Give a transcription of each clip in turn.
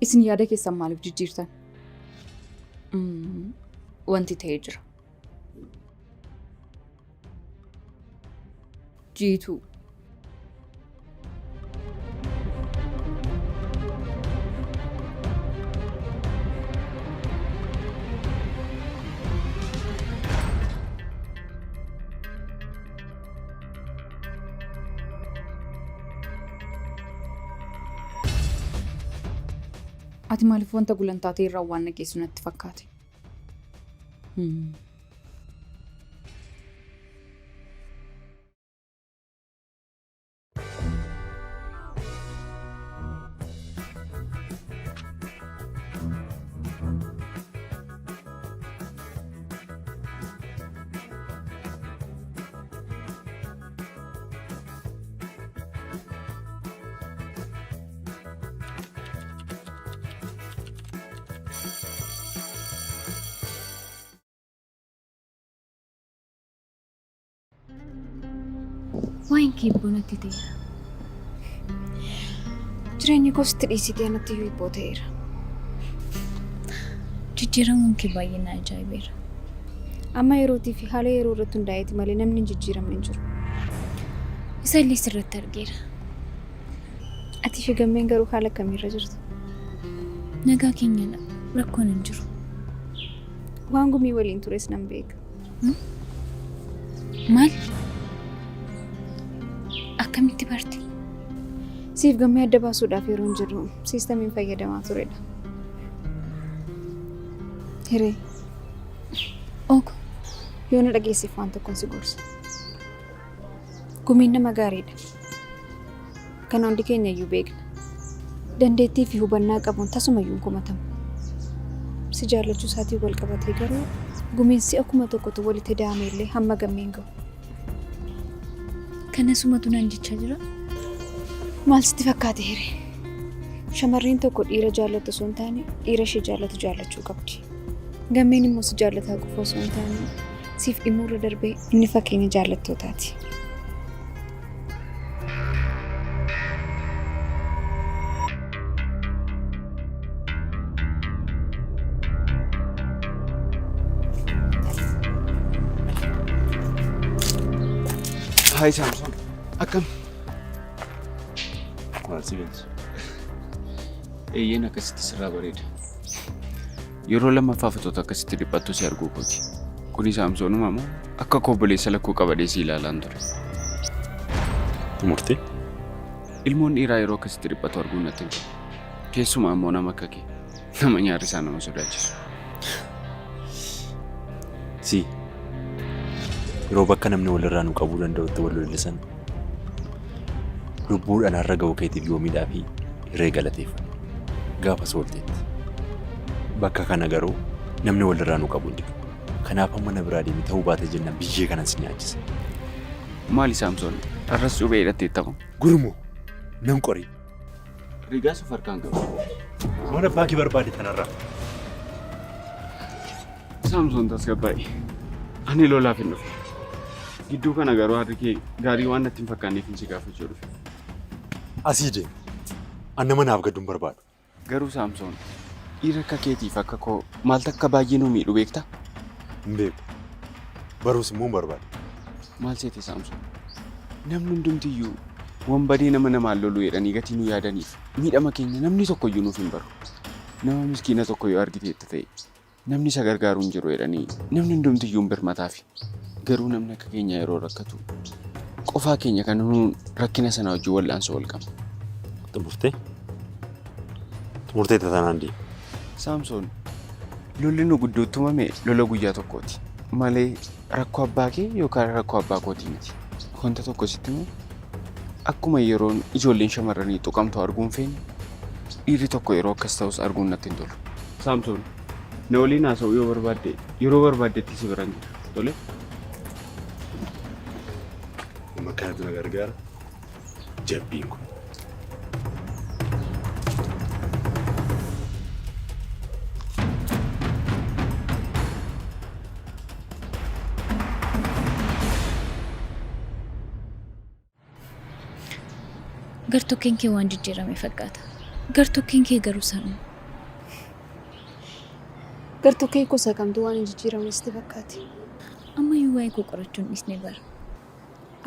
Isin yaada keessan maaliif jijjiirtan? Wanti ta'ee jira. Jiituu. Ati maaliif wanta gulantaa ta'e irraa waan dhageessu natti fakkaate? Waa'een kee hibboo natti ta'eera. Jireenyi koo sitti dhiisitee anatti iyyuu hibboo ta'eera. Jijjiiramuun kee baay'ee na ajaa'ibeera. Amma yerootii fi haala yeroo irratti hundaa'eeti malee namni hin jijjiiramne hin jiru. Isa illee sirratti argeera. Atii fi Gammeen garuu haala akkamiirra jirtu? Nagaa keenyadha. Rakkoon hin jiru. Waan gumii waliin tures nan beeka. Maal? Akkamitti barte? Siif gammee adda baasuudhaaf yeroon jedhu siistamiin fayyadamaa turedha. Hiree. Ogo. Yoo na dhageesseef waan tokkon si gorsa. Gumiin nama gaariidha. Kana hundi keenya iyyuu beekna. Dandeettii fi hubannaa qabuun tasumayyuu hin komatamu. Si jaallachuu isaatiin wal qabatee garuu gumiin si'a 1000tu walitti ida'ame illee hamma gammee hin gahu. Kana sumatu naan jechaa jira. Maal sitti fakkaate hiree? Shamarreen tokko dhiira jaallattu osoo hin taane dhiira ishee jaallatu jaallachuu qabdi. Gammeen immoo si jaallataa qofa osoo hin taane siif dhimmuurra darbee inni fakkeenya jaallattootaati. Hayi Saamsoon, akkam? Maal si galcha? Eeyyeen akkasitti sirraa bareeda. Yeroo lammaffaaf otoo akkasitti dhiphattu si arguu kooti. Kuni Saamsoonuma moo akka koo obboleessa lakkuu qabadee si ilaalaan ture. Xumurtee? Ilmoon dhiiraa yeroo akkasitti dhiphatu arguun natti hin tolu. Keessumaa immoo nama akka kee nama nyaarri isaa nama sodaachisu. Si. Yeroo bakka namni walirraa nu qabuu danda'utti wal lollisan lubbuudhaan har'a ga'uu keetiif yoomiidhaa fi hiree galateeffadhu. Gaafas oolteetti. Bakka kana garuu namni walirraa nu qabu hin jiru. Kanaaf amma na biraa deemi ta'uu baate jennaan biyyee kanan si nyaachisa. Maali Saamsoon? Har'as cuuphee hidhatteetta moo? Gurmuu! Nan qori. Rigaas of harkaan qabu. Waan abbaa kee barbaade tanarraa. Saamsoon tasgabbaa'e. Ani lolaaf hin dhufe. Gidduu kana garuu harri kee gaarii waan natti hin fakkaanneef hin si gaafachuu dhufe. Asii deemi. An nama naaf gaddu hin barbaadu. Garuu Saamsoon, dhiira akka keetiif akka koo maaltu akka baay'ee nu miidhu beektaa? Hin beeku. Baruus immoo hin barbaadu. Maal seete Saamsoon? Namni hundumtiyyuu wanbadee nama namaan lolu jedhanii gatii nu yaadaniif miidhama keenya namni tokkoyyuu nuuf hin baru. Nama miskiina tokko yoo argiteetta ta'e namni isa gargaaru hin jiru jedhanii namni hundumtiyyuu hin birmataafi. Garuu namni akka keenyaa yeroo rakkatu qofaa keenya kan nuun rakkina sana wajjin wal'aansoo wal qabna. Xumurtee? Xumurteetta taanaan deemi. Saamsoon, lolli nu gidduutti uumame lola guyyaa tokkooti malee rakkoo abbaa kee yookaan rakkoo abbaa kootii miti. Wanta tokko sitti himu akkuma yeroon ijoolleen shamarranii tuqamtu arguun feene dhiirri tokko yeroo akkas ta'us arguun natti hin tolu. Saamsoon, na waliin haasa'uu yoo barbaadde yeroo barbaaddetti si biran jira. Tole? Amma kanatu na gargaara. Jabbiin kun. Gartokkeen kee waan jijjiirame fakkaata. Gartokkeen kee garuu sanuma. Gartokkee gosa kamtu waan hin jijjiiramne sitti fakkaate. Ammayyuu waa'ee koo qorachuu hin dhiisne bara.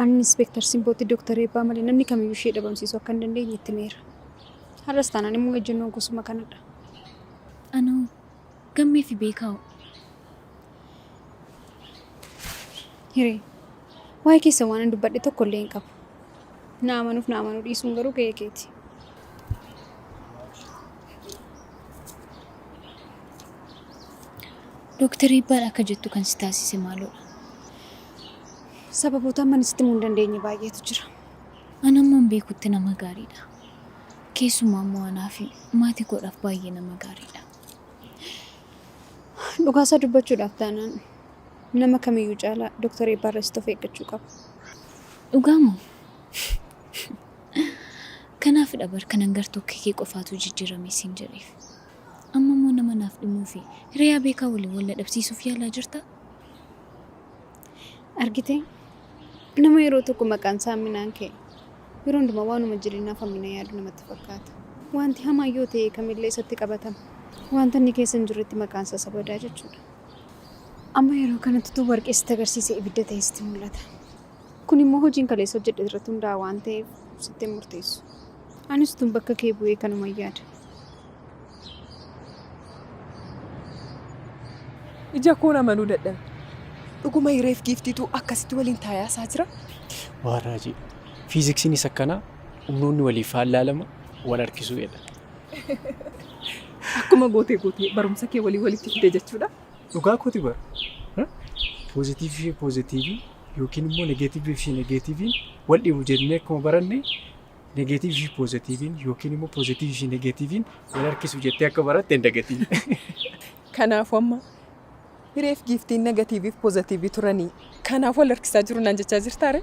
Ani Inspektar Simbootti Dooktar Eebbaa malee namni kamiyyuu ishee dhabamsiisuu akka hin dandeenye itti himeera. Har'as taanaan immoo ejjennoon gosuma kanadha. Anoo gammee fi beekaa hoo? Hiree, waa'ee keessa waan an dubbadhe tokko illee hin qabu. Na amanuuf na amanuu dhiisuun garuu ga'ee keeti. Dooktar Eebbaadha akka jettu kan si taasise maaloodha? Sababoota amma ani sitti himuu hin dandeenye baay'eetu jira. An amman beekutti nama gaariidha. Keessumaa immoo anaa fi maatii koodhaaf baay'ee nama gaariidha. Dhugaasaa dubbachuudhaaf taanaan nama kamiyyuu caalaa Dooktar Eebbaa irratti of eeggachuu qaba. Dhugaa moo? Kanaafidha bar kanan gartokkee kee qofaatu jijjiirame siin jedheef. Amma immoo nama naaf dhimmuu fi hiriyaa beekaa waliin wal na dhabsiisuuf yaalaa jirtaa? Argitee? Nama yeroo tokko maqaan isaa hamminaan ka'e yeroo hundumaa waanuma jireenyaaf hammina yaadu namatti fakkaata. Wanti hamaa yoo ta'e kamillee isatti qabatama. Wanta inni keessa hin jirretti maqaan isaa sabadaa jechuudha. Amma yeroo kanatti utuu warqee sitti agarsiise ibidda ta'e sitti mul'ata. Kun immoo hojiin kaleessa hojjedhe irratti hundaa'a waan ta'eef sitti hin murteessu. Anis utuun bakka kee bu'ee kanuman yaada. Ija koon amanuu dadhabe. Dhuguma hireef giiftiitu akkasitti waliin taa'ee haasaa jira? Waan raajii. Fiiziksiinis akkanaa humnoonni waliif faallaa lama wal harkisuu jedha. Akkuma gootee gootee barumsa kee walii walitti fide jechuudha. Dhugaa kooti bara. Poozitiivii fi poozitiivii yookiin immoo negeetiivii fi negeetiiviin wal dhiibu jennee akkuma baranne negeetiivii fi poozitiiviin yookiin immoo poozitiivii fi negeetiiviin wal harkisu jettee akka baratte hin dagatiin. Kanaafuu amma hireef giiftiin negatiivii fi poozitiivii turanii kanaaf wal harkisaa jiru naan jechaa jirtaare?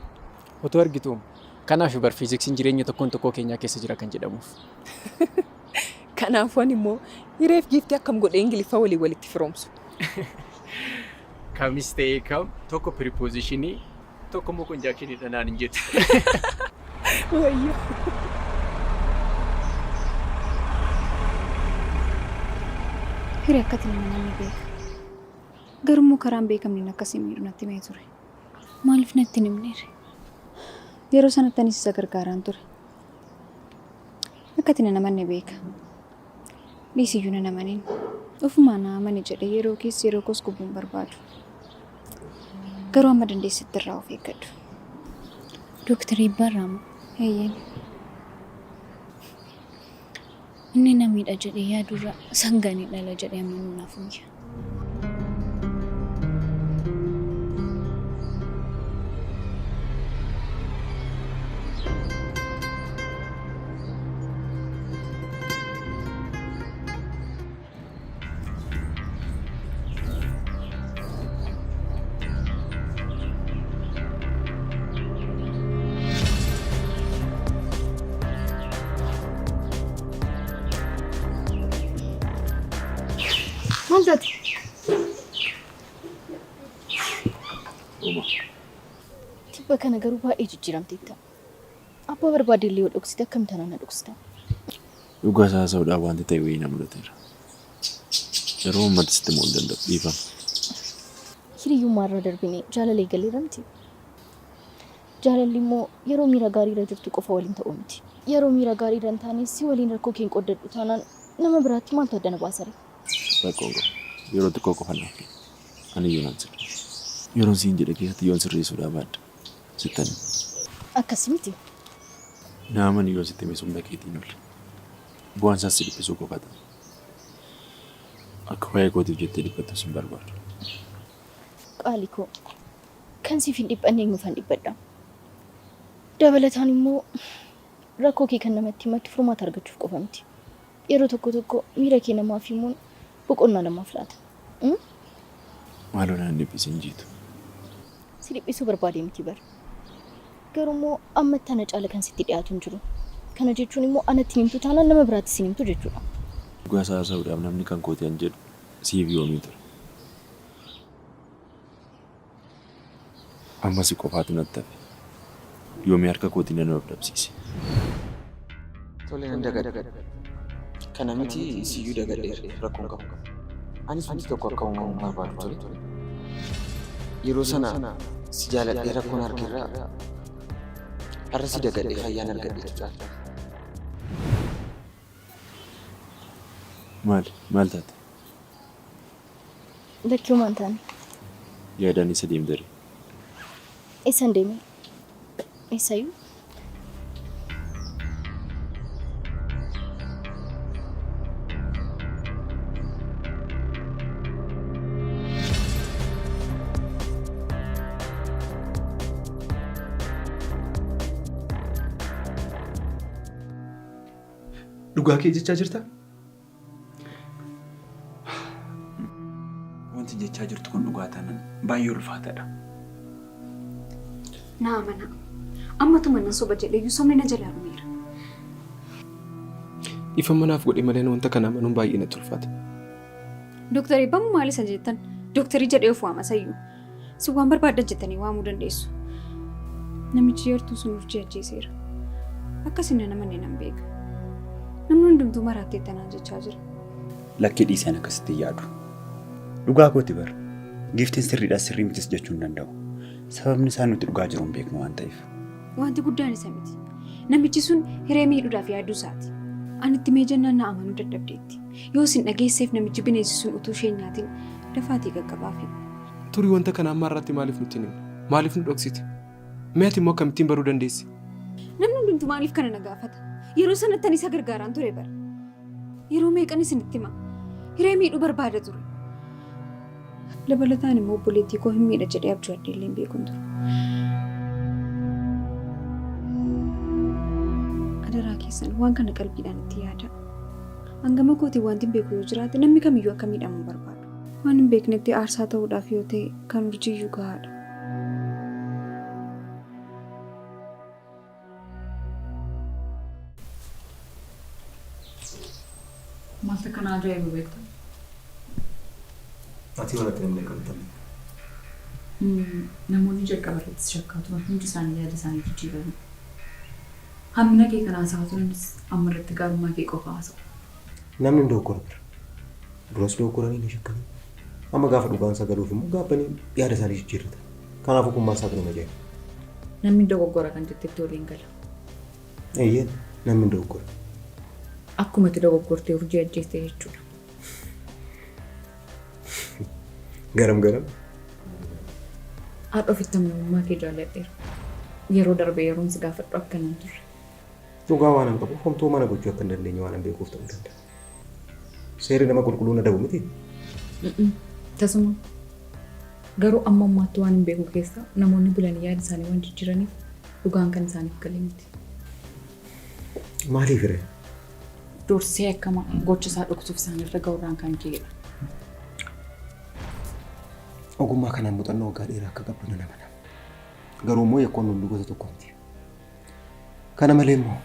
Otoo argituu kanaaf bar fiiziksiin jireenya tokkoon tokkoo keenyaa keessa jira kan jedhamuuf. Kanaafuu ani immoo hireef giiftii akkam godhee Ingiliffa walii walitti firoomsu? Kamis ta'ee kam tokko piripoozishinii tokko immoo konjaakshinidha naan hin jettu. Wayyoo. Hiree akkati nama namni beeka. Garuu karaa hin beekamneen akka si miidhu natti himee ture. Maaliif natti hin himneere? Yeroo sanatti anis isa gargaaraan ture. Akka ati na amanne beeka. Dhiisiyyuu nan amanin. Ofumaa na amani jedhee yeroo kees yeroo koos gubuu hin barbaadu. Garuu amma dandeessetti irraa of eeggadhu. Dooktar Eebbaarraa moo? Eeyyeen. Inni na miidha jedhee yaadurra sangaan hin dhala jedhee amanuu naaf wayya. Maal taate? Uma. Tibba kana garuu baay'ee jijjiiramteetta. Abbaa barbaade illee yoo dhoksite akkam taanaan na dhoksita? Dhugaa isaa haasa'uudhaaf wanti ta'e wayii na mudateera. Yeroo ammatti sitti himuu hin danda'u. Dhiifama. Hiriyyummaa irra darbinee jaalala eegalleerra miti. Jaalalli immoo yeroo miira gaarii irra jirtu qofa waliin ta'uu miti. Yeroo miira gaarii irra hin taane si waliin rakkoo kee hin qooddadhu taanaan nama biraatti maaltu adda na baasare? Rakkoo hin qabu. Yeroo xiqqoo qofa naaf kenni. Ani iyyuu nan sirreessa. Yeroon siin jedhe keessatti yoon sirreessuudhaa baadhe sittan hima. Akkasi miti. Na amani yoon sitti himes humna keetiin oli. Bu'aan isaas si dhiphisuu qofa ta'a. Akka waa'ee kootiif jettee dhiphattus hin barbaadu. Qaali koo. Kan siif hin dhiphanne eenyuufan dhiphadha? Dabalataan immoo rakkoo kee kan namatti himattu furmaata argachuuf qofa miti. Yeroo tokko tokko miira kee namaaf himuun boqonnaa namaaf laata. Maaloo na hin dhiphisin Jiitu. Si dhiphisuu barbaadee miti bar. Garuu immoo ammatti ana caala kan sitti dhiyaatu hin jiru. Kana jechuun immoo anatti hin himtu taanaan nama biraattis hin himtu jechuudha. Dhugaa isaa haasa'uudhaaf namni kan kooti an jedhu siif yoomii ture. Amma si qofaatu natti hafe. Yoomii harka kootiin nan of dhabsiise. Tole nan dagadha. Kana miti siyyuu dagadheera rakkoon qabu. Anis wanti tokko akka uumamu barbaadu ture. Yeroo sana si jaaladhee rakkoon argerraa har'a si dagadhee fayyaan argadheetu caala. Maali? Maal taate? Lakkii homaa hin taane. Yaadaan eessa deemte ree? Eessan deeme? Eessayyuu? Dhugaa kee jechaa jirta? Wanti jechaa jirtu kun dhugaa taanaan baay'ee ulfaataadha. Na amanaa. Ammatuma nan soba jedheeyyuu sobni na jalaa dhumeera. Dhiifama naaf godhi malee wanta kana amanuun baay'ee natti ulfaata. Dooktar Eebbaan maal isa jettan? Dooktarii jedhee of waama sayyuu. Si waan barbaaddan jettanii waamuu dandeessu. Namichi yartuu sun urjii ajjeeseera. Akka isin hin amanne nan beeka. Namni hundumtuu maraatteetta naan jechaa jira. Lakkii dhiisi ani akkasitti hin yaadu. Dhugaa kooti bar. Giiftiin sirriidhas sirrii mitis jechuu hin danda'u. Sababni isaa nuti dhugaa jiru hin beeknu waan ta'eef. Wanti guddaan isa miti. Namichi sun hiree miidhuudhaaf yaaduu isaati. Ani itti himee jennaan na amanuu dadhabdeetti. Yoo isin dhageesseef namichi bineensi sun utuu ishee hin nyaatin dafaatii qaqqabaafii. Turii wanta kana amma har'aatti maaliif nutti hin himne? Maaliif nu dhoksite? Mee ati immoo akkamittiin baruu dandeesse? Namni hundumtu maaliif kana na gaafata? Yeroo sanatti ani isa gargaaraan ture bara. Yeroo meeqan isinitti hima? Hiree miidhuu barbaada ture. Dabalataan immoo obboleettii koo hin miidha jedhee abju'adhee illee hin beekun ture. Adaraa keessan waan kana qalbiidhaan itti yaadaa. Hangama kootiin wanti beeku yoo jiraate namni kamiyyuu akka miidhamu hin barbaadu. Waan hin beeknetti aarsaa ta'uudhaaf yoo ta'e kan urjiiyyuu gahaadha. Maaltu akka na ajaa'ibu beektaa? Ati waan ati namni akkamitti amanta? Namoonni jalqaba irratti si shakkaa turan hundi isaanii yaada isaanii jijjiiranii. Hammina kee kan haasa'aa turanis amma irratti gaarummaa kee qofa haasa'u. Namni hin dogoggora bara. Duras dogoggoranii na shakkanii. Amma gaafa dhugaan isaa galuuf immoo gaabbanii yaada isaanii jijjiirratan. Kanaafuu kun maal isaa kun nama ajaa'iba. Namni dogoggora kan jettetti waliin gala. Eeyyeen namni hin dogoggora. Akkuma itti dogoggortee urjii ajjeeste jechuudha. Garam garam. Har'a ofitti amanamummaa kee jaalladheera. Yeroo darbe yeroon si gaafadhu akkana hin turre. Dhugaa waanan qabuuf homtuu mana gochuu akka hin dandeenye waanan beekuuf ta'uu danda'a. Seerri nama qulqulluu na adabu miti? Tasuma. Garuu amma ammaatti waan hin beeku keessaa namoonni bulanii yaada isaanii waan jijjiiraniif dhugaan kan isaaniif gale miti. Maaliif ree? Dursee akkama gocha isaa dhoksuuf isaanirra ga'urraan kan ka'edha. Ogummaa kanaan muuxannoo waggaa dheeraa akka qabdu nan amana. Garuu immoo yakkoonni hundi gosa tokko miti. Kana malee immoo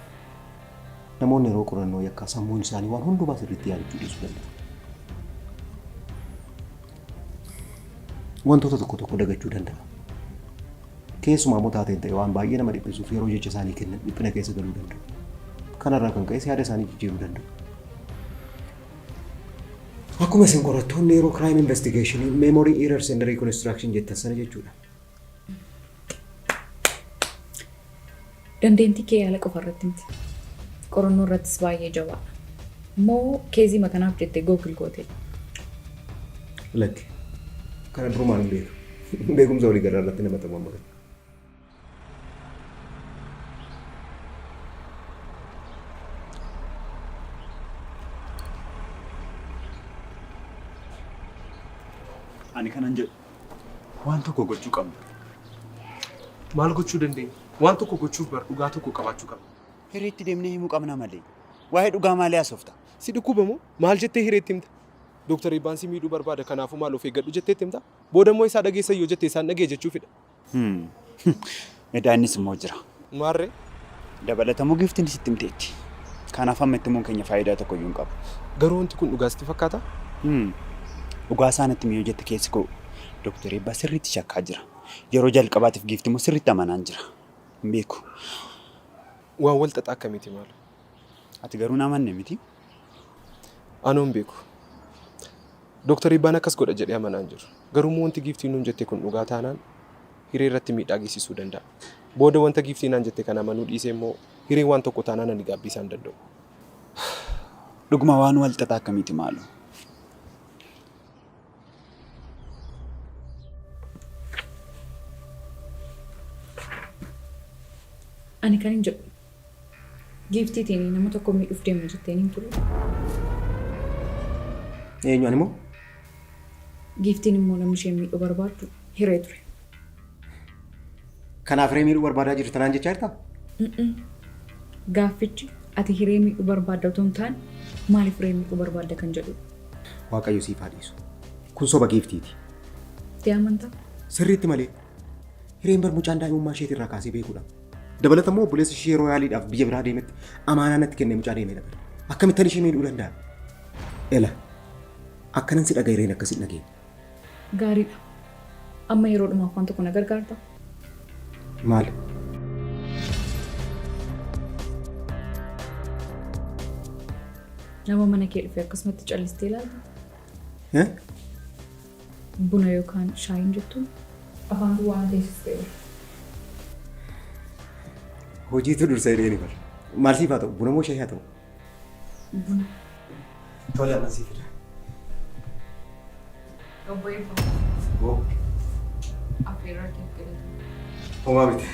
namoonni yeroo qorannoo yakkaa sammuun isaanii waan hundumaa sirriitti yaadachuu dhiisuu danda'a. Wantoota tokko tokko dagachuu danda'a. Keessumaa immoo taateen ta'e waan baay'ee nama dhiphisuuf yeroo jecha isaanii kennan dhiphina keessa galuu danda'u. Kanarraa kan ka'es yaada isaanii jijjiiruu danda'u. Akkuma isin qorattoonni yeroo crime investigation memory errors and reconstruction jettan sana jechuudha. Dandeettii kee yaala qofa irratti miti. Qorannoo irrattis baay'ee jabaadha. Moo keezii kanaaf jettee Google goote? Lakki. Kana durumaan hin beeku. Beekumsa walii galaa irratti nama ta'u amma kana. Ani kanan jedhu waan tokko gochuu qabna. Maal gochuu dandeenya? Waan tokko gochuuf bar dhugaa tokko qabaachuu qabna. Hireetti deemnee himuu qabna malee. Waa'ee dhugaa maalii haasofta? Si dhukkuba moo? Maal jettee hireetti himta? Dooktar Eebbaan si miidhuu barbaada kanaafuu maal of eeggadhu jettee itti himta? Booda immoo isaa dhageessa yoo jette isaan dhagee jechuufidha. Edaa innis immoo jira. Maarree? Dabalatamuu giiftiin sitti himteetti. Kanaaf amma itti himuun keenya faayidaa tokko iyyuu hin qabu. Garuu wanti kun dhugaa sitti fakkaataa? Dhugaa isaa natti himi yoo jette keessi koo Dooktar Eebbaa sirriitti shakkaa jira. Yeroo jalqabaatiif giifti immoo sirriitti amanaan jira. Hin beeku. Waan wal xaxaa akkamiiti maaloo? Ati garuu hin amanne miti? Anoo hin beeku. Dooktar Eebbaan akkas godha jedhee amanaa hin jiru. Garuu immoo wanti giiftiin nuun jette kun dhugaa taanaan hiree irratti miidhaa geessisuu danda'a. Booda wanta giiftiin naan jette kana amanuu dhiisee immoo hireen waan tokko taanaan ani gaabbii isaa hin danda'u. Dhuguma waan wal xaxaa akkamiiti maaloo? Ani kanin jedhu giiftiitiin nama tokko miidhuuf deemna jetteen hin turre. Eenyu ani moo? Giiftiin immoo namni isheen miidhuu barbaaddu hiree ture. Kanaaf hiree miidhuu barbaadaa jirta naan jechaa jirtaa? Gaaffichi ati hiree miidhuu barbaadda otoo hin taane maaliif hiree miidhuu barbaadda kan jedhudha. Waaqayyo siif haa dhiisu. Kun soba giiftiiti. Itti amantaa? Sirriitti malee. Hireen bar mucaan daa'imummaa isheetii irraa kaasee beekudha. Dabalata immoo obboleessi ishee yeroo yaaliidhaaf biyya biraa deemetti amaanaa natti kennee mucaa deemedha. Akkamittan ishee miidhuu danda'a? Ela akkanan si dhaga hireen akkas hin dhageenye. Gaariidha. Amma yeroo dhumaaf waan tokko na gargaartaa? Maal? Nama mana kee dhufe akkasumatti callistee ilaalta? Eh? Buna yookaan shaayii hin jettuun? Afaan duwwaa na teessistee bara. Hojiitu dursa jedheeni bar. Maal siif haa ta'u? Buna moo shaayii haa ta'u? Buna. Tole amman siif fida. Obbo Eebbaa. Hoo? Affeerraa keef galatoomi. Homaa miti.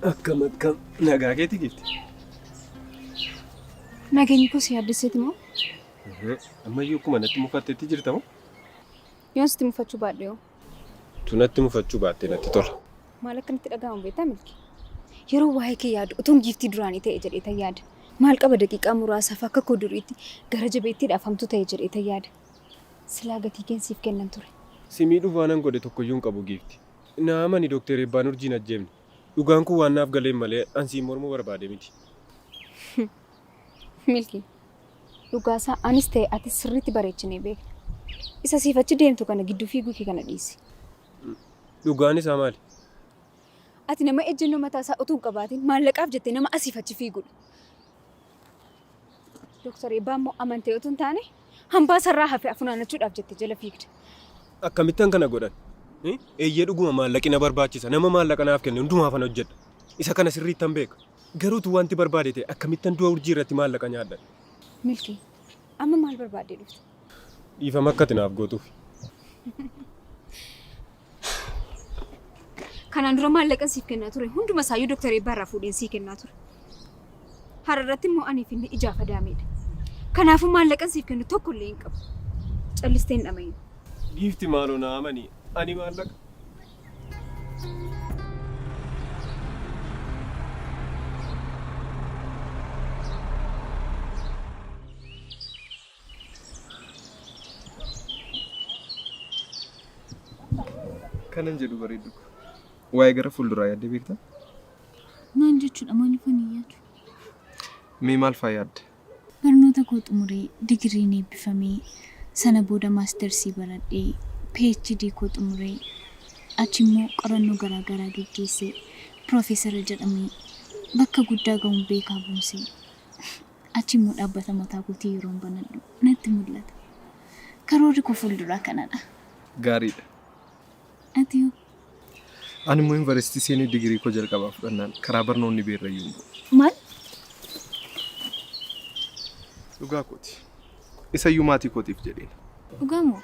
Akkam akkam nagaa keeti gifti. Nageenyi koo si yaaddesseeti moo? Ammayyuu akkuma natti mufattetti jirta moo? Yoon sitti mufachuu baadhe hoo? Tu natti mufachuu baattee natti tola. Maal akka natti dhaga'amu beektaa Milki? Yeroo waa'ee kee yaadu utuun giiftii duraanii ta'e jedheetan yaada. Maal qaba daqiiqaa muraasaaf akka koo duriitti gara jabeettiidhaaf hamtuu ta'e jedheetan yaada. Silaa gatii keen siif kennan ture. Si miidhuuf waanan godhe tokkoyyuu hin qabu giifti. Na amani Dokteer Eebbaan Urjii hin ajjeefne. Dhugaan kun waan naaf galeef malee an siin mormuu barbaadee miti. Milki, dhugaasaa anis ta'e atis sirriitti bareechinee beekna. Isa siif achi deemtu kana gidduu fiiguu kee kana dhiisi. Dhugaan isaa maali? Ati nama ejjennoo mataa isaa utuu hin qabaatin maallaqaaf jettee nama asiif achi fiigudha. Doktar Eebbaa immoo amantee utuu hin taane hambaa sarraa hafe funaannachuudhaaf jettee jala fiigda. Akkamittan kana godhan? Eeyyee dhuguma maallaqi na barbaachisa. Nama maallaqa naaf kenne hundumaafan hojjedha. Isa kana sirriittan beeka. Garuu utuu wanti barbaade ta'e akkamittan du'a urjii irratti maallaqa nyaadhan? Milkii, amma maal barbaaddee dhufte? Dhiifama akka ati naaf gootuufi. Kanaan dura maallaqan siif kennaa ture hunduma isaayyuu Doktar Eebbaa irraa fuudheen sii kennaa ture. Har'a irratti immoo aniif inni ijaaf adaameedha. Kanaafuu maallaqan siif kennu tokko illee hin qabu. Callistee hin dhama'iin. Giifti maaloo na amani ani maallaqa. Kanan jedhu bareeddu koo. Waa'ee gara fuulduraa yaaddee beektaa? Maal jechuudha maaliifan hin yaadu? Mee maal faa yaadde? Barnoota koo xumuree digiriin eebbifamee sana booda maastersii baradhee PhD koo xumuree achiimmoo qorannoo garaa garaa geggeessee piroofeesara jedhamee bakka guddaa ga'uun beekaa boonsee Achiimmoo dhaabbata mataa kootii yeroon banadhu natti mul'ata. Karoorri koo fuulduraa kanadha. Gaariidha. Ati hoo? Animmoo yuunivarsiitii seenee digirii koo jalqabaa fudhannaan karaa barnoonni beerrayyuu hin bu'u. Maal? Dhugaa kooti. Isayyuu maatii kootiif jedheen. Dhugaa moo?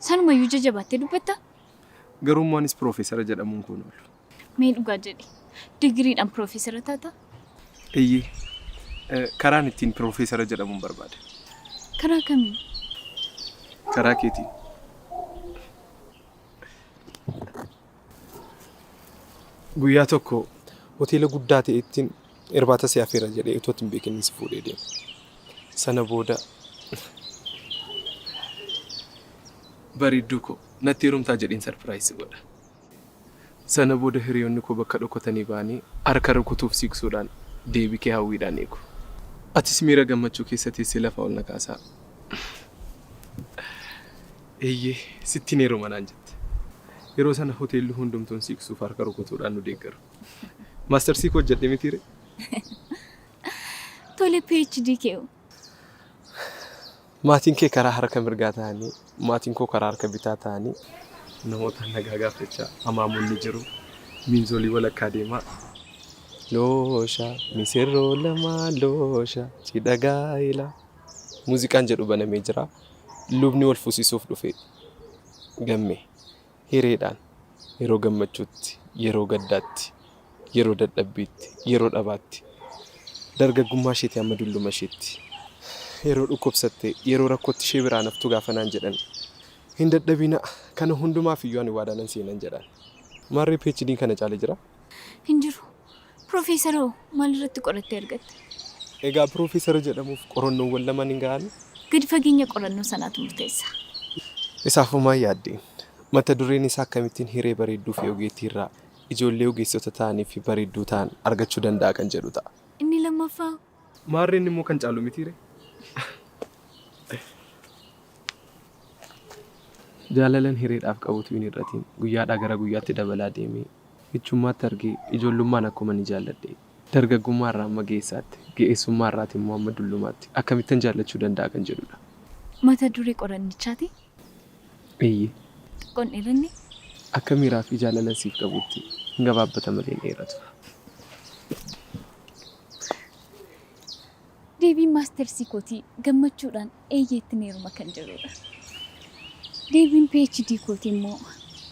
Sanumayyuu jajabaattee dubbattaa? Garuummoo anis piroofeesara jedhamuun koo hin oolu. Mee dhugaa jedhi. Digiriidhaan piroofeesara taataa? Eeyyee. Karaan ittiin piroofeesara jedhamuun barbaada. Karaa kamiin? Karaa keetiin. Guyyaa tokko hoteela guddaa ta'ettin irbaata si afeera jedhee utuu ati hin beekin si fuudhee deema. Sana booda bareedduu koo natti heerumtaa jedheen surprise godha. Sana booda hiriyoonni koo bakka dhokatanii ba'anii harka rukutuuf siiqsuudhaan deebii kee hawwiidhaan eegu. Atis miira gammachuu keessa teessee lafaa ol na kaasaa. Eeyyee sittin heeruma naan jette. Yeroo sana hoteelli hundumtuun siiqsuuf harka rukutuudhaan nu deeggaru. Maastarsii koo hojjedhe mitiiree? Tole PhD kee hoo? Maatiin kee karaa harka mirgaa ta'anii, maatiin koo karaa harka bitaa ta'anii namoota nagaa gaafachaa hamaamonni jiru. Miinzolii walakkaa deemaa. Loosha misirroo lamaa loosha cidha gaa'elaa. Muuziqaan jedhu banamee jira. Lubni wal fuusisuuf dhufe gamme hireedhaan yeroo gammachuutti, yeroo gaddaatti, yeroo dadhabbiitti, yeroo dhabaatti, dargaggummaa isheetii hamma dulluma isheetti, yeroo dhukkubsatte, yeroo rakkootti ishee biraa naftu gaafa naan jedhan hin dadhabina kana hundumaaf iyyuu ani waadaa nan seenan jedhaan. Maarree PhD'n kana caale jira? Hin jiru. Piroofeesara hoo maal irratti qorattee argatte? Egaa piroofeesara jedhamuuf qorannoowwan lamaan hin ga'anii? Gadi fageenya qorannoo sanaatu murteessa. Isaaf homaa hin yaadda'in. Mata dureen isaa akkamittiin hiree bareedduu fi ogeettii irraa ijoollee ogeessota ta'anii fi bareedduu ta'an argachuu danda'a kan jedhu ta'a. Inni lammaffaa hoo? Maarree inni immoo kan caalu mitiiree? Jaalalan hireedhaaf qabu utuu hin hir'atiin guyyaadhaa gara guyyaatti dabalaa deemee michummaatti argee ijoollummaan akkuman jaalladhe dargaggummaa irraa amma ga'eessaatti, ga'eessummaa irraati immoo amma dullumaatti akkamittan jaallachuu danda'a kan jedhudha. Mata duree qorannichaati? Eeyyee. Xiqqoo hin dheerannee? Akka miiraa fi jaalalan siif qabuutti hin gabaabbata malee hin dheeratu. Deebiin maastersii kootii gammachuudhaan eeyyeettin heeruma kan jedhudha. Deebiin PhD kootii immoo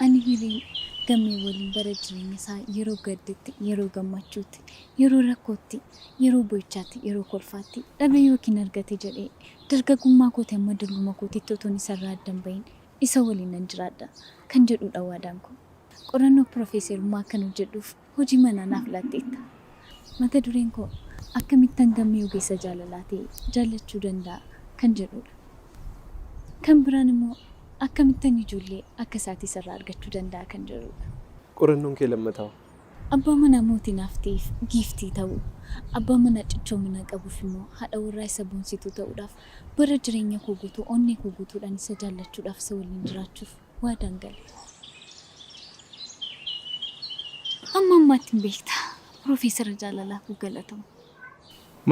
ani Hireen Gammee waliin bara jireenya isaa yeroo gaddutti, yeroo gammachuutti, yeroo rakkootti, yeroo bo'ichaatti, yeroo kolfaatti, dhabe yookiin argate jedhee dargaggummaa kootii amma dulluma kootiitti otoon isarraa adda hin bahin isa waliin nan jiraadha kan jedhudha waadaan koo. Qorannoo pirofeeserummaa akkan hojjedhuuf hojii manaa naaf laatteetta. Mata dureen koo Akkamittan Gammee Ogeessa Jaalalaa Ta'e Jaallachuu Danda'a? kan jedhudha. Kan biraan immoo Akkamittan Ijoollee Akka Isaatii Isarraa Argachuu Danda'a? kan jedhudha. Qorannoon kee lammataa hoo? Abbaa manaa mootii naaf ta'eef giiftii ta'uu, abbaa manaa cichoomina qabuuf immoo haadha warraa isa boonsituu ta'uudhaaf bara jireenya koo guutuu onnee koo guutuudhaan isa jaallachuudhaaf isa waliin jiraachuuf waadaan gale. Amma ammaatti hin beekta. Piroofeesara jaalalaa koo galatoomi.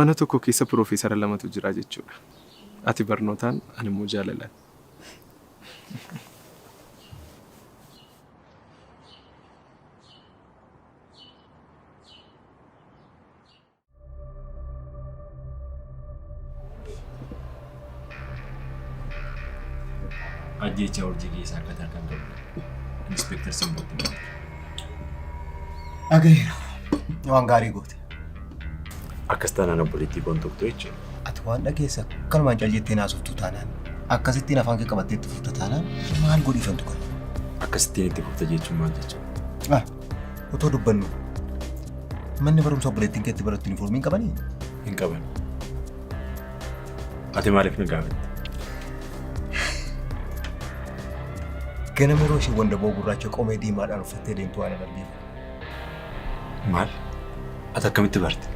Mana tokko keessa piroofeesara lamatu jira jechuudha. Ati barnootaan, ani immoo jaalalaan. Ajjeechaa urjii keessaa akka tarkan qabdu Inspektar Simbootti himame. Dhagaheera. Waan gaarii goote. Akkas taanaan obboleettii koon tuqxu jechuudha. Ati waan dhageesse akkanumaan cal jettee naasoftuu taanaan akkasittiin afaan kee qabattee itti fufta taanaan maal godhiifantu kana? Akkasittiin itti fufta jechuun maal jechuudha? Ah, otoo dubbannu manni barumsa obboleettiin kee itti barattu yuunifoormii hin qabanii? Hin qaban. Ati maaliif na gaafatte? Ganama yeroo isheen wandaboo gurraacha qomee diimaadhaan uffattee deemtu waan an argeef. Maal? Ati akkamitti barte?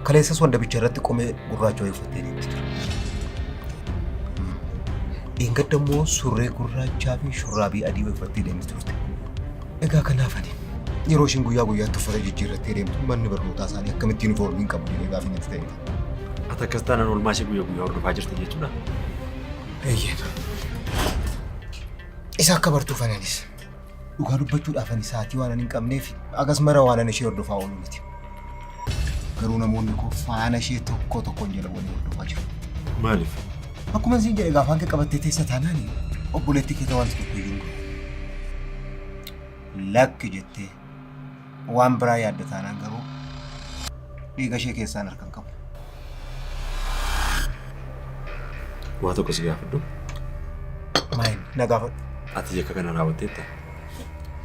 Kaleessas wandabicha irratti qomee gurraacha wayii uffattee deemti ture. Dheengadda immoo surree gurraachaa fi shurraabii adii wayii uffattee deemti turte. Egaa kanaaf ani yeroo isheen guyyaa guyyaatti uffata jijjiirrattee deemtu manni barnootaa isaanii akkamitti yuunifoormii hin qabu jedhee gaafii natti ta'eera. Ati akkas taanaan oolmaa ishee guyyaa guyyaa hordofaa jirta jechuudha? Eeyyeen. Isa akka bartuuf anis. Dhugaa dubbachuudhaaf ani sa'aatii waanan hin qabneef hagas mara waanan ishee hordofaa oolu miti. Garuu namoonni koo faana ishee tokko tokkoon jala bu'anii hordofaa jiru. Maaliif? Akkuma siin jedhe gaafa hanqa qabattee teessa taanaan obboleettii keeta wanti tokko iyyuu hin gahu. Lakki jettee waan biraa yaadda taanaan garuu dhiiga ishee keessaan harka hin qabu. Waa tokko si gaafadhu. Maayin na gaafadhu. Ati yakka kana raawwatteetta?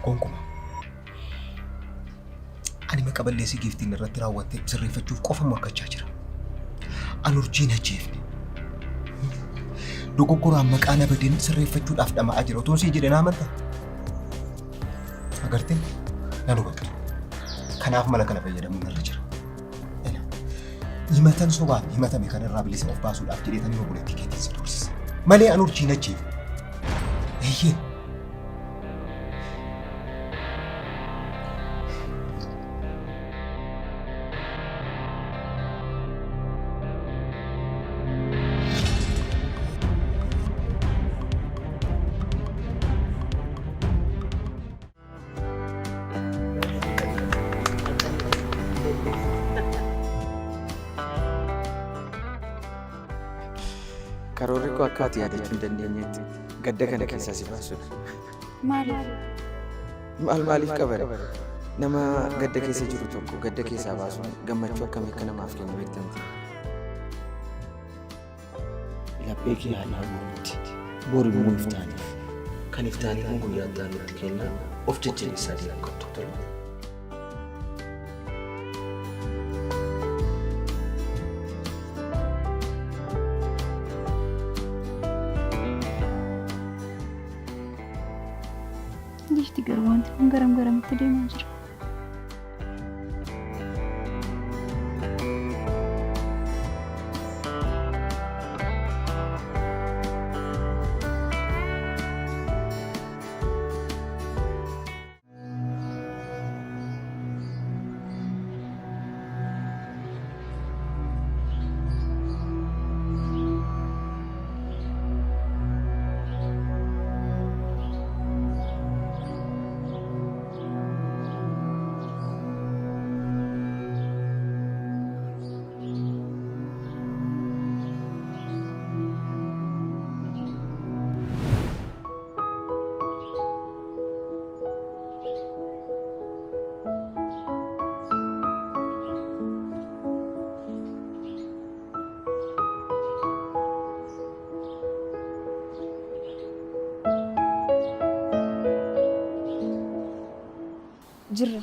Gonkumaa. Ani maqa balleessii giiftiin irratti raawwatte sirreeffachuuf qofa morkachaa jira. An Urjii hin ajjeefne. Dogoggoraan maqaa na badeen sirreeffachuudhaaf dhama'aa jira. Otoon siin jedhe na amantaa? Agartee? Nan hubattu. Kanaaf mala kana fayyadamuun narra jira. Ela. Himatan sobaan himatame kanarraa bilisa of baasuudhaaf jedheetanii obboleettii keetiin si doorsise. Malee an Urjii hin ajjeefne. Eeyyee. Karoorri koo akka ati yaadachuu hin dandeenyetti gadda kana keessaa si baasuudha. Maaliif? Maal maaliif qabare? Nama gadda keessa jiru tokko gadda keessaa baasuun gammachuu akkamii akka namaaf kennu beekta miti. Laphee kee haadhaa boruutti. Bor immoo iftaaniif. Kan iftaanii immoo guyyaa itti aanutti kennaa of jajjabeessaa deemuu qabdu. Tole. Giifti garuu wanti kun garam garamitti deemaa jira? Jirra.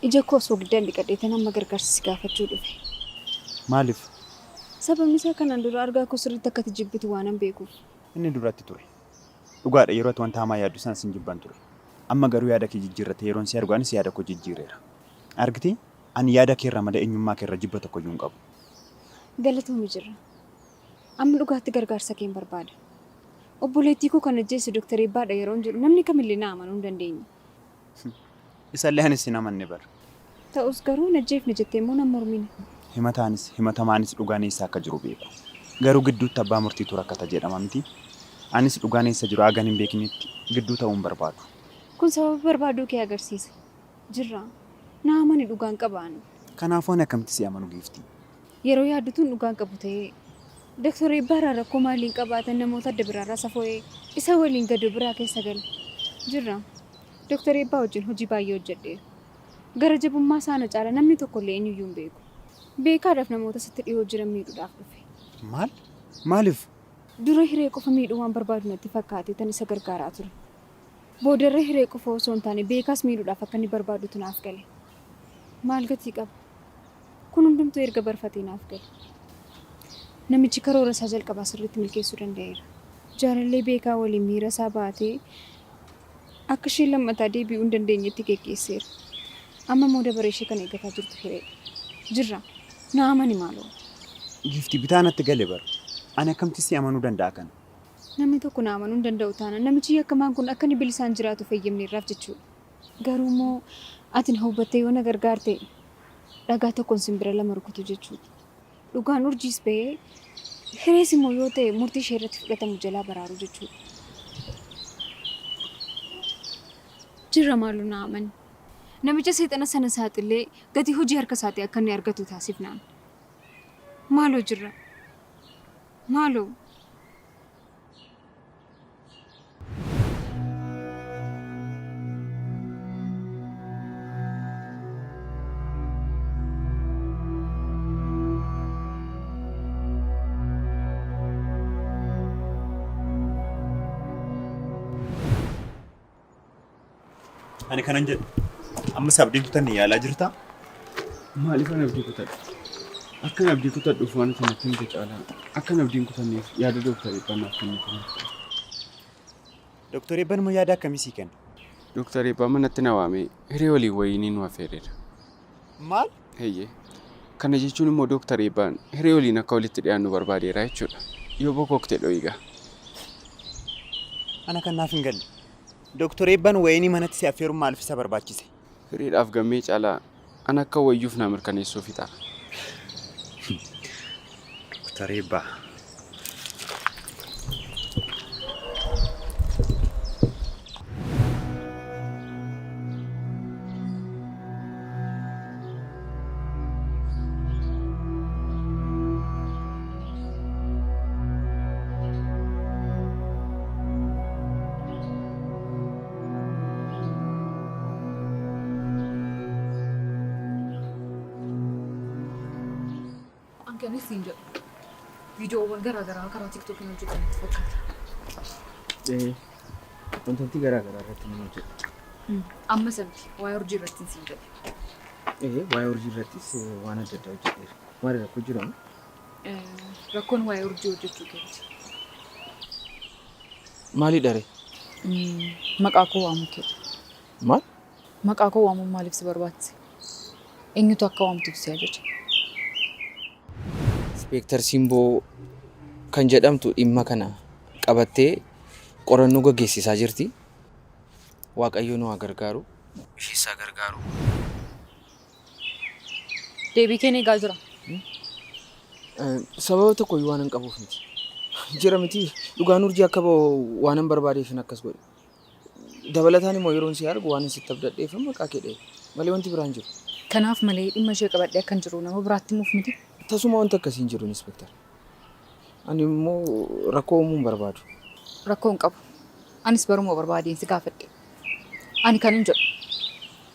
Ija koo osoo giddaan dhiqadheetan amma gargaarsa si gaafachuu dhufe. Maaliif? Sababni isaa kanaan dura argaa koo sirriitti akka ati jibbitu waanan beekuuf. Inni duratti ture. Dhugaadha yeroo ati wanta hamaa yaaddu sana sin jibban ture. Amma garuu yaada kee jijjiirrattee yeroon si argu anis yaada koo jijjiireera. Argitee? Ani yaada keerra malee eenyummaa keerra jibba tokkoyyuu hin qabu. Galatoomi Jirra. Amma dhugaatti gargaarsa keen barbaada. Obboleettii koo kan ajjeese Doktar Eebbaadha yeroon jedhu namni kamillee na amanuu hin dandeenye. Isallee anis hin amanne bar. Ta'us garuu hin ajjeefne jettee immoo nan mormine. Himataanis himatamaanis dhugaan eessa akka jiru beeku. Garuu gidduutti abbaa murtiitu rakkata jedhama mitii? Anis dhugaan eessa jiru hagan hin beeknetti gidduu ta'uu hin barbaadu. Kun sababa barbaaduu kee agarsiisa. Jirraa, na amani dhugaan qaba ani. Kanaafuu ani akkamitti si amanu giiftii? Yeroo yaaddu tun dhugaan qabu ta'ee. Doktar Eebbaarraa rakkoo maaliin qabaatan namoota adda biraarraa safoo'ee isa waliin gadoo biraa keessa gale. Jirra. Doktar Eebbaa wajjin hojii baay'ee hojjedheera. Gara jabummaa isaa ana caala namni tokkollee eenyuyyuu hin beeku. Beekaadhaaf namoota isatti dhihoo jiran miidhuudhaaf dhufe. Maal? Maaliif? Dura Hiree qofa miidhuu waan barbaadu natti fakkaateetan isa gargaaraa ture. Boodarra Hiree qofa osoo hin taane Beekaas miidhuudhaaf akka inni barbaadutu naaf gale. Maal gatii qaba? Kun hundumtuu erga barfatee naaf gale. Namichi karoora isaa jalqabaa sirriitti milkeessuu danda'eera. Jaalallee Beekaa waliin miira isaa baatee akka isheen lammataa deebi'uu hin dandeenyetti geggeesseera. Amma immoo dabaree ishee kan eeggataa jirtu Hireedha. Jirraa, na amani maaloo. Giiftii, bitaa natti gale bar. Ani akkamitti si amanuu danda'a kana? Namni tokko na amanuu hin danda'u taanaan namichi yakkamaan kun akka inni bilisaan jiraatuuf eeyyamneerraaf jechuudha. Garuu immoo ati na hubattee yoo na gargaarte dhagaa tokkoon simbira lama rukutu jechuudha. Dhugaan Urjiis ba'ee Hirees immoo yoo ta'e murtii ishee irratti fudhatamu jalaa baraaruu jechuudha. Jirra maaloo na amani. Namicha seexana sana saaxillee gatii hojii harka isaatii akka inni argatu taasifnaan. Maaloo Jirra. Maaloo. Ani kanan jedhu ammas abdiin kutanne yaalaa jirtaa? Maaliif an abdii kutadha? Akkan abdii kutadhuuf waan ati natti himte caalaa akkan abdii hin kutanneef yaada Dooktar Eebbaan naaf kennitu naaf ta'a. Dooktar Eebbaan immoo yaada akkamii sii kenne? Dooktar Eebbaan manatti na waamee hiree waliin wayinii nu affeereera. Maal? Eeyyee. Kana jechuun immoo Dooktar Eebbaan hiree waliin akka walitti dhiyaannu barbaadeera jechuudha. Yoo bokokte dho'i egaa. Ana kan naaf hin galle. Dooktar Eebbaan wayinii manatti si affeeruun maaliif isa barbaachise? Hireedhaaf Gammee caalaa ana akka wayyuuf naa mirkaneessuufi ta'a. Dooktar Eebbaa. An kanis siin jedhu viidiyoowwan garaa garaa karaa tiktookiin hojjetan natti fakkaata. Wantooti garaa garaa irratti nan hojjedha. Amma isa miti waa'ee urjii irrattin siin jedhe. Waa'ee urjii irrattis waan adda addaa hojjedheera. Maali rakkoo jira moo? Rakkoon waa'ee urjii hojjechuu kee miti. Maalidha ree? Maqaa koo waamuu keedha. Maal? Maqaa koo waamuun maaliif si barbaachise? Eenyutu akka waamtuuf si ajaje? Ispeektar Simboo kan jedhamtu dhimma kana qabattee qorannoo gaggeessisaa jirti. Waaqayyo nu haa gargaaru. Ishees haa gargaaru. Deebii keen eegaa jira. Sababa tokkoyyuu waanan qabuuf miti. Jira miti dhugaan urjii akka ba'u waanan barbaadeefin akkas godhe. Dabalataan immoo yeroon si argu waanan sitti abdadheefan maqaa kee dha'e. Malee wanti biraa hin jiru. Kanaaf malee dhimma ishee qabadhee akkan jiru nama biraatti himuuf miti. Tasuma wanti akkasii hin jiru Inspektar. Ani immoo rakkoo uumuu hin barbaadu. Rakkoo hin qabu. Anis baruma barbaadeen si gaafadhe. Ani kanin jedhu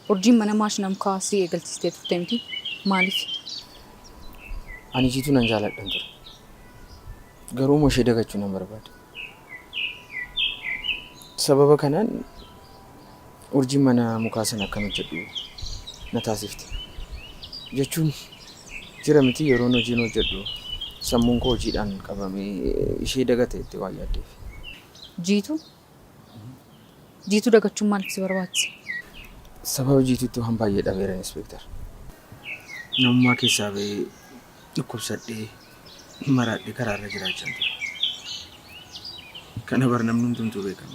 Urjiin mana maashina mukaa si eegalchiistee turte miti? Maaliif? Ani Jiituu nan jaaladhan ture. Garuu immoo ishee dagachuu nan barbaada. Sababa kanaan Urjiin mana mukaa sana akkan hojjedhu na taasifte. Jechuun jira miti yeroon hojiin hojjedhu sammuun koo hojiidhaan qabamee ishee dagata jettee waan yaaddeef. Jiituu? Jiituu dagachuun maaliif si barbaachise? Sababa Jiituutti waan baay'ee dhabeera Inspektar. Namummaa keessaa ba'ee dhukkubsadhee maraadhee karaarra jiraachaan ture. Kana bar namni hundumtuu beeka.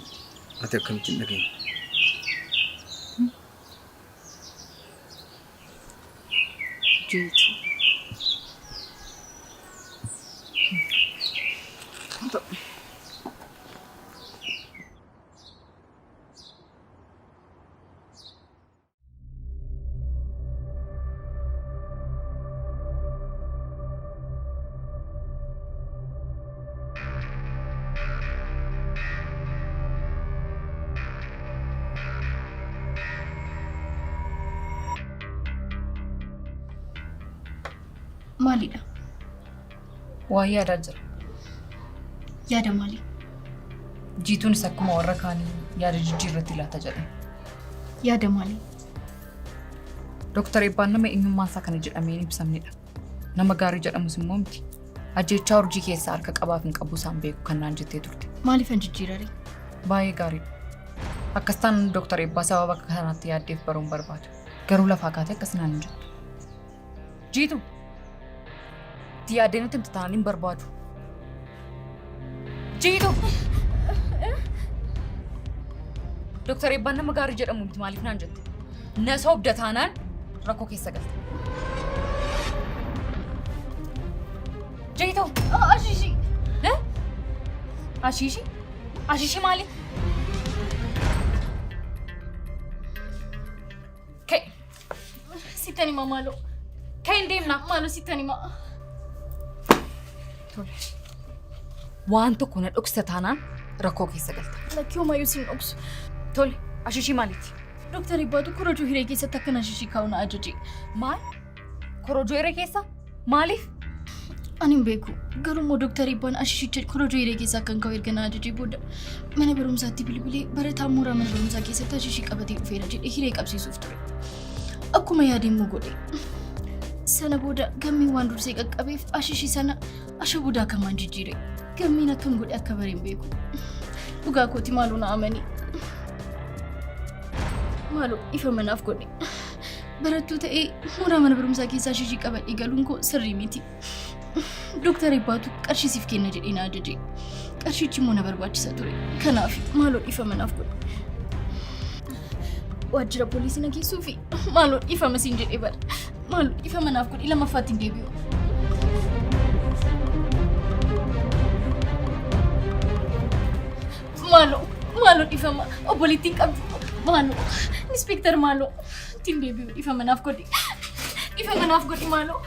Ati akkamitti hin dhageenye? Jiituu. Maalidha? Waa yaadaa jira. Yaada maalii? Jiituunis akkuma warra kaanii yaada jijjiirratti laata jedhe. Yaada maalii? Dooktar Eebbaan nama eenyummaan isaa kana jedhamee hin ibsamnedha. Nama gaarii jedhamus immoo miti. Ajjeechaa urjii keessaa harka qabaaf hin qabu isaan beeku kan naan jettee turte. Maaliifan jijjiirare? Baay'ee gaariidha. Akkas taanaan Dooktar Eebbaa sababa akka kanaatti yaaddeef baruun barbaada. Garuu lafaa kaatee akkas naan hin jettu. Jiitu! Itti yaaddee natti himta taanaan hin barbaadu. Jiitu! Dooktar Eebbaan nama gaarii jedhamu miti maaliif naan jette? Na sobda taanaan rakkoo keessa galta. Jiitu! Ashiishii! Ashiishii? Ashiishii maali? Ka'e. Sittan hima maaloo. Ka'e hin deemna. Maaloo sittan hima. Tole. Waan tokko na dhoksita taanaan rakkoo keessa galta. Lakkii homaayyuu sin dhoksu. Tole. Ashiishii maaliiti? Dooktar Ibbaatu korojoo hiree keessatti akkan ashiishii kaa'u na ajaje. Maal? Korojoo hiree keessa? Maaliif? Ani hin beeku. Garuu immoo Dooktar Eebbaan ashiishicha korojoo hiree keessa akkan kaa'u erga na ajajee booda mana barumsaatti bilbilee barataan mooraa mana barumsaa keessatti ashiishii qabatee dhufeera jedhee hiree qabsiisuuf ture. Akkuma yaade immoo godhe. Sana booda gammeen waan dursee qaqqabeef ashishii sana ashaboo daakamaan jijjiire. Gammeen akkam godhe akka bare hin beeku. Dhugaa kooti maaloo na amani. Maaloo dhiifama naaf godhi. Barattuu ta'ee mooraa mana barumsaa keessaa ashishii qabadhee galuun koo sirrii miti. Dooktar Ebbaatu qarshii siif kenna jedhee na ajaje. Qarshichi immoo na barbaachisa ture. Kanaaf maaloo dhiifama naaf godhi. Waajjira poolisii na geessuufi maaloo dhiifama siin jedhee bara. Maaloo dhiifama naaf godhi lammaffaatti hin deebi'u. Maaloo maaloo dhiifama obboleettiin qabdu maaloo inspektar maaloo ittiin deebi'u dhiifama naaf godhi. Dhiifama naaf godhi maaloo.